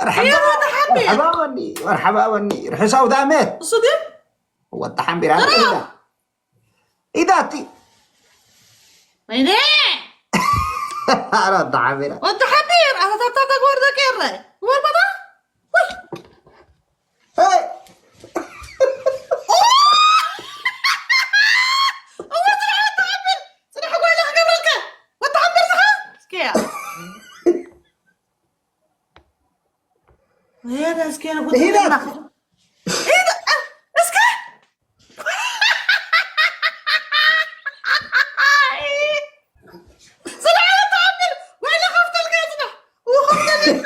መርሓባ ወኒ፣ መርሓባ ወኒ፣ ርሑስ ኣውደ ዓመት። እሱ ግን ወጣ ሓምቢራ ኢዳ ኢዳ እቲ ወይኔ ኣረ ወጣ ሓምቢራ ወጣ ሓምቢር ኣታታታ ተግባር ዘቀረ ወርባታ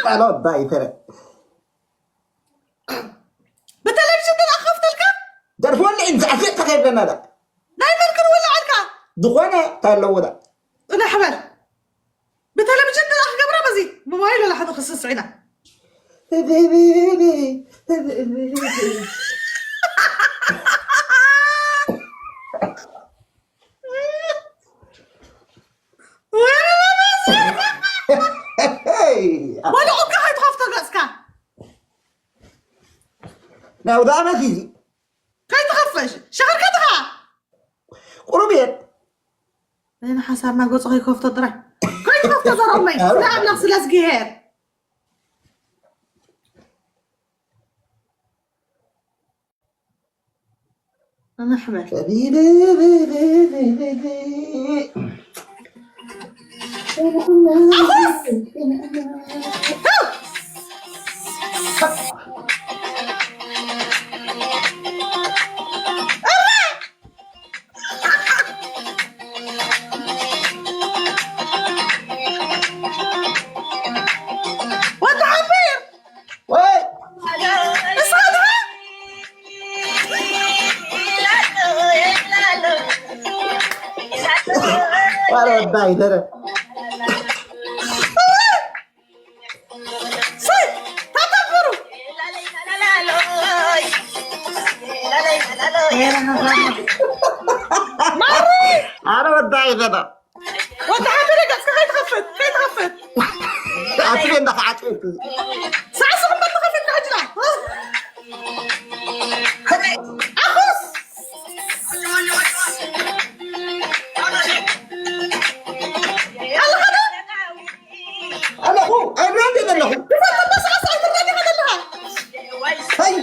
ጣሎ ባይተረ ብተለቪዥን ዶ ኣኸፍተልካ? ደርፊ ወልዒ እንዛዕፊዕ ተኸይድለና ዳ ናይ መን ክንወልዓልካ? ዝኾነ እንታይ ኣለዎ ዳ? ጽናሕ በል። ብተለቪዥን ዶ ክገብራ በዚ ብሞባይል ወላ ሓደ ክስስዕ ኢና። ወልዑካ ከይትኸፍቶ ገጽካ። ናይ ኣውደ ዓመት እዩ። ከይትኸፍሽ ሸኸርከትኻ ቁሩብ እየን ንሓሳብና ገፁ ከይከፍቶ ጥራይ ከይትኸፍቶ ዘረመይ ስለ ኣምላኽ ስለ ዝግሄር ኣነ ሕመል ኣረ ወዳይ ገዳ ወዲ ሓመደ ገጽካ ከይትኸፍት ከይትኸፍት ኣቲ እንዳ ከዓጽፍ ሳዕስዕ እምበር ተኸፊትካ ሕጅና ኣኹስ ኣለኻ ዶ ኣለኹ ኣይብራን ዘለኹ ብፈተና ሳዕስዕ ትረኒ ከለኻ ሀይ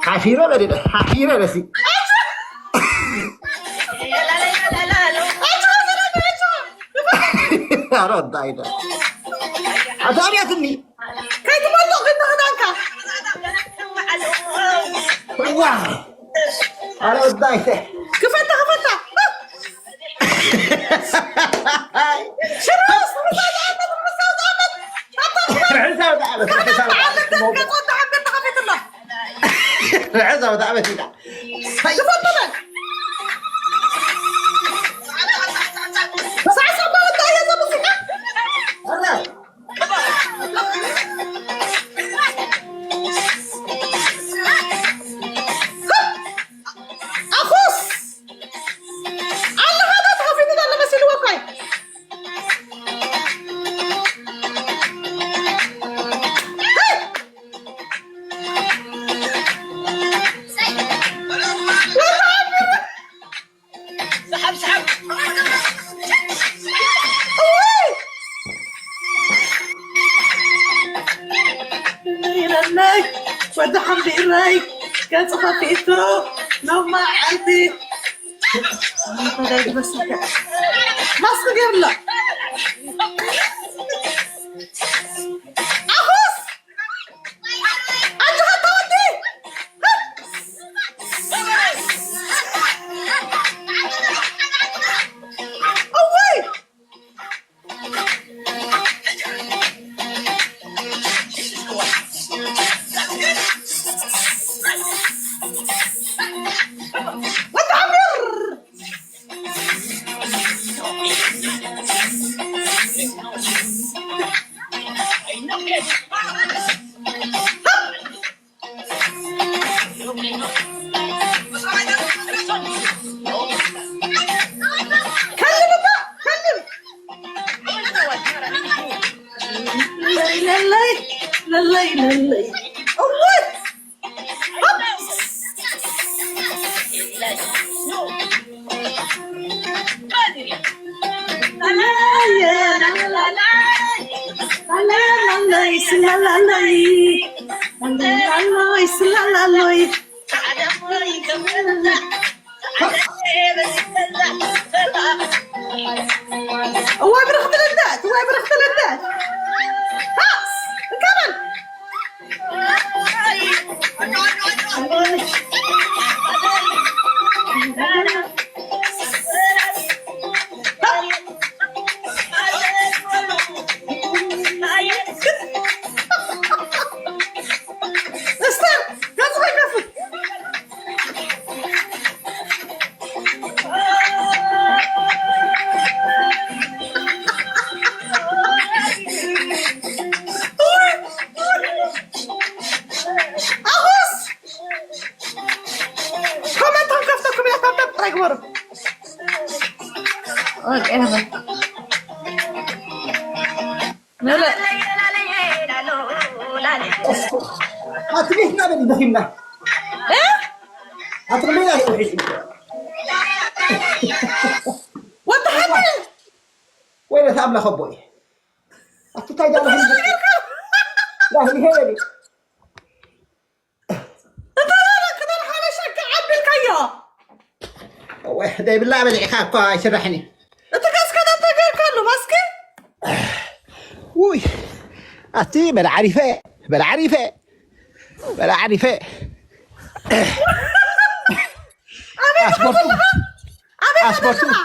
ሓፊረ በለ ሓፊረ በሲ ኣረ እንታይ ደ ኣዛርያትኒ ከይትመልቕ ግን ንኽዳንካ ዋ ኣረ እንታይ ደ ክፈታ ክፈታ ሽሮስ ርዕሳዊ ዳዕበት ርዕሳዊ ዳዕበት ርዕሳዊ ዳዕበት ኢላ ወዲ ሓምቢረይ ገጽ ከፊቱ ሎማ ዓይቲ ማስክ ገይርሎ ኣኹስ ኣጆኻ ተወዲ እወይ ከልል እባ፣ ከልል። ለለይ፣ ለለይ፣ ለለይ። እውይ! እዋይ ብርኽቲ ልደት፣ እዋይ ብርኽቲ ልደት። ሃስ፣ እንካበል። እስተ፣ ገጽ ከይከፍት። ኣኹስ! ኮመንት ክንከፍተኩም ኢና፣ ታብታብ ጥራይ ግበሩ። ኦኬ፣ ነለ። ኣትቤትና በል ደኺምና። እ? ኣትቤና በል ሒዝና። ወዲ ሓቂ። ወይ ነቲ ኣምላኽ ኣቦይ። ኣቲ ታይ ዳለ ዳህሊ ሄበሊ። እንተ ደኣ ክዳን ሓበሻ ክዓቢ ኢልካዮ። ወይ ደይብላ በሊዕካ እኳ ኣይስራሕን እዩ። እቲ ገጽካ እንታይ ገይርካሉ ማስክ? ውይ ኣቲ በል ዓሪፈ፣ በል ዓሪፈ፣ በል ዓሪፈ። ኣበይ ኣስፖርቱ ኣለኻ? ኣበይ ኣስፖርቱ ኣለኻ?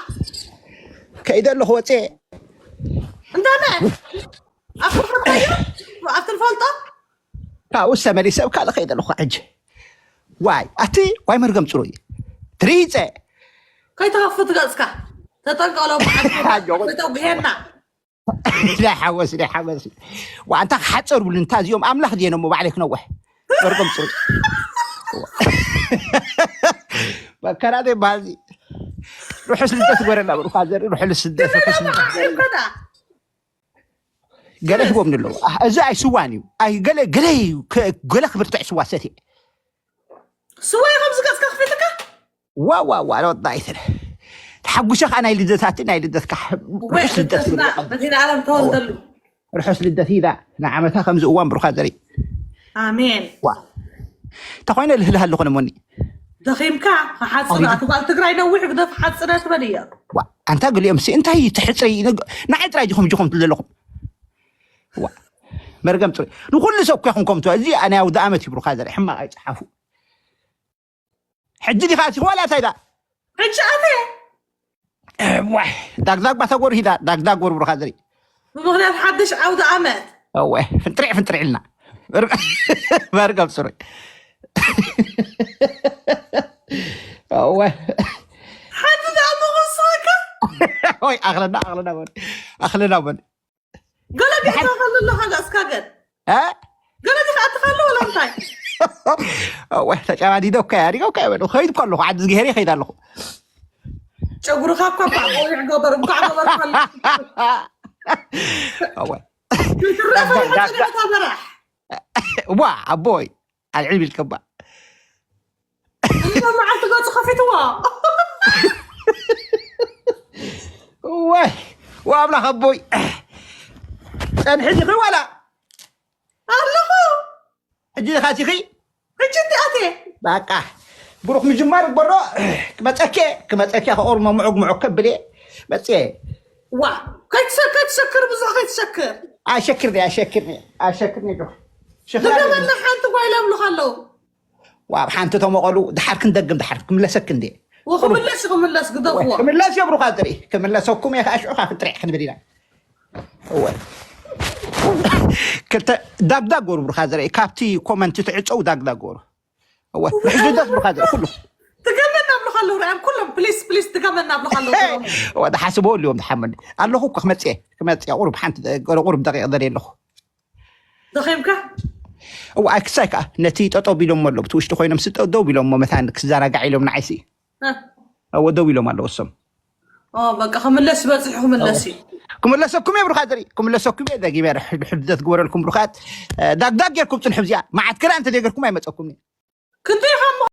ከይደ ኣለኹ ወፅየ። እንዳመ? ኣብቲ ትፈልጦ? ኣብቲ ትፈልጦ? ካብኡስ ተመሊሰ ኣብ ካልእ ከይደ ኣለኹ ሕጂ። ዋይ ኣቲ ዋይ መርገም ፅሩይ ትሪፀ። ከይትኸፍት ገፅካ ተጠንቀሎ። ኣጆ። ተውግሄና። ናይ ሓወስ ናይ ሓወስ። ዋንታ ክሓፀሩ ብሉ እንታ እዚኦም ኣምላኽ ድየን እሞ ባዕለይ ክነውሕ። መርገም ፅሩይ። መከራ ዘይበሃል እዚ። ርሑስ ልደት ጎረና ብሩኻ ዘርኢ ርሑስ ልደት ርሑስ ልደት ጎረና። ገለ ሂቦም ኣለዉ። ኣህ፣ እዚ ኣይ ስዋን እዩ። ኣይ ገለ ገለ እዩ። ከ- ገለ ክብርትዕ ስዋ ሰትየ። ስዋ እዩ ከምዚ ገጽካ ክፍትካ? ዋ ዋ ዋ ወዳ ኣይትለ። ተሓጉሰ ከዓ ናይ ልደታቲ ናይ ልደትካ ወይ ርሑስ ልደት ልደትና ይብሉ። መድኃኔዓለም ተወልደሉ። ርሑስ ልደት ኢላ ንዓመታ ከምዚ እዋን ብሩኻ ዘርኢ። ኣሜን። ዋ ተኾይነ ልህልህ ኣለኹ ነሞኒ። ደኺምካ፣ ሓጽር ኣሜን። ኣቲ ጓል ትግራይ ነዊሕ ግደፍ ሓጽረ ትበል እያ። ዋ ኣንታ ገሊኦም ሲ እንታይ ትሕጽሪ ንዓይ ጥራይ ዲኹም ዲኹም ትብሉ ዘለኹም። ዋ መርገም ጥሪ ንኹሉ ሰብ እኮ ይኹን ከም ትበል። እዚ ናይ ኣውደ ኣመት ይብሩኻ ዘርኢ ሕማቕ ኣይጽሓፉ። ሕጂ ዲኻ እቲ ዋላ እንታይ ዳ ሕጂ ኣተ ዋይ ዳግዳግ ባታ ጎር ሂዳ ዳግዳግ ጎር ብሩኻ ዘርኢ ብምኽንያት ሓድሽ ዓውደ ኣመት። እወ ፍንጥሪዕ ፍንጥሪዕ ኢልና መርገም ጽሩይ። እወ ሓንቲ ደኣ ምኹስኸካ ወይ ኣኽለና ኣኽለና በል ኣኽለና በል ገለ ዲኻ ከሉ ኣለኻ ጋስካ ገን እ ገለ ዲኻ ኣትኻሉ ወላ እንታይ? እወ ተጨማዲዶ እኮ እያ ዲጋ እኮ እያ በሉ ከይድ እኮ ኣለኹ ዓዲ ዝግሄር ከይድ ኣለኹ። ጨጉርኻ እኳ እኳ ቆቢዕ ገበር እንኳዕ ገበር ከሉ እወ ትረፈ ዳጋ- ይፈጥረታ በራሕ ዋ ኣቦይ ኣልዕል ቢልከባ እዛ መዓልቲ ገጹ ከፊትዋ። ወይ ወኣምላኽ ኣቦይ ጸንሒ ዲኺ ዋላ ኣለኹ። ሕጂ ዲኻ ኣቲኺ? ሕጂ እንዲ ኣትየ። በቃ ብሩኽ ምጅማር ግበሮ። ክመጸኪ ክመጸኪ ከቑርሞ ምዑግ ምዑግ ከብልየ መጽየ። ዋ ከይትሰ- ከይትሰክር ብዙሕ ከይትሰክር። ኣሸክርኒ ኣሸክርኒ ኣሸክርኒ ዶ ንገበና ሓንቲ ጓይላ ይብሉኻ ኣለዉ። ዋብ ሓንቲ ተመቐሉ ድሓር ክንደግም ድሓር ክምለሰክ እንዴ ወክምለስ ክምለስ ግደፍዎ ክምለስ የብሩኻ ዝርኢ ክምለሰኩም እየ ከዓ ሽዑ ካብ ጥሪዕ ክንብል ኢና እወ ክልተ ዳግዳግ ወሩ ብሩኻ ዝርኢ ካብቲ ኮመንቲ ትዕፀው ዳግዳግ ወሩ እወ ምሕዝነት ብሩኻ ዝርኢ ኩሉ ትገመና ብሉኻ ኣለዉ ርኣዮም ኩሎም ፕሊስ ፕሊስ ትገመና ብሉኻ ኣለዉ ወደ ሓስበ ልዮም ትሓመኒ ኣለኹ እኮ ክመፅየ ክመፅየ ቁሩብ ሓንቲ ቁሩብ ደቂቕ ዘርኢ ኣለኹ ተኺምካ እዋ ኣክሳይ ከዓ ነቲ ጠጠው ቢሎም ኣሎ ብቲ ውሽጢ ኮይኖም ስጠው ደው ቢሎም ሞ መታን ክዘናጋዕ ኢሎም ንዓይሲ እ፣ እወ ደው ኢሎም ኣለዉ እሶም ኦ በቃ ክምለስ በፂሑ ክምለስ እዩ። ክምለሰኩም እየ ብሩኻት ዘርኢ ክምለሰኩም እየ ደጊመ ሕድደት ግበረልኩም ብሩኻት እ፣ ዳግዳግ ጌርኩም ፅንሑ እዚኣ መዓት ክላ እንተ ጌርኩም ኣይመፀኩም ክንደይ ከም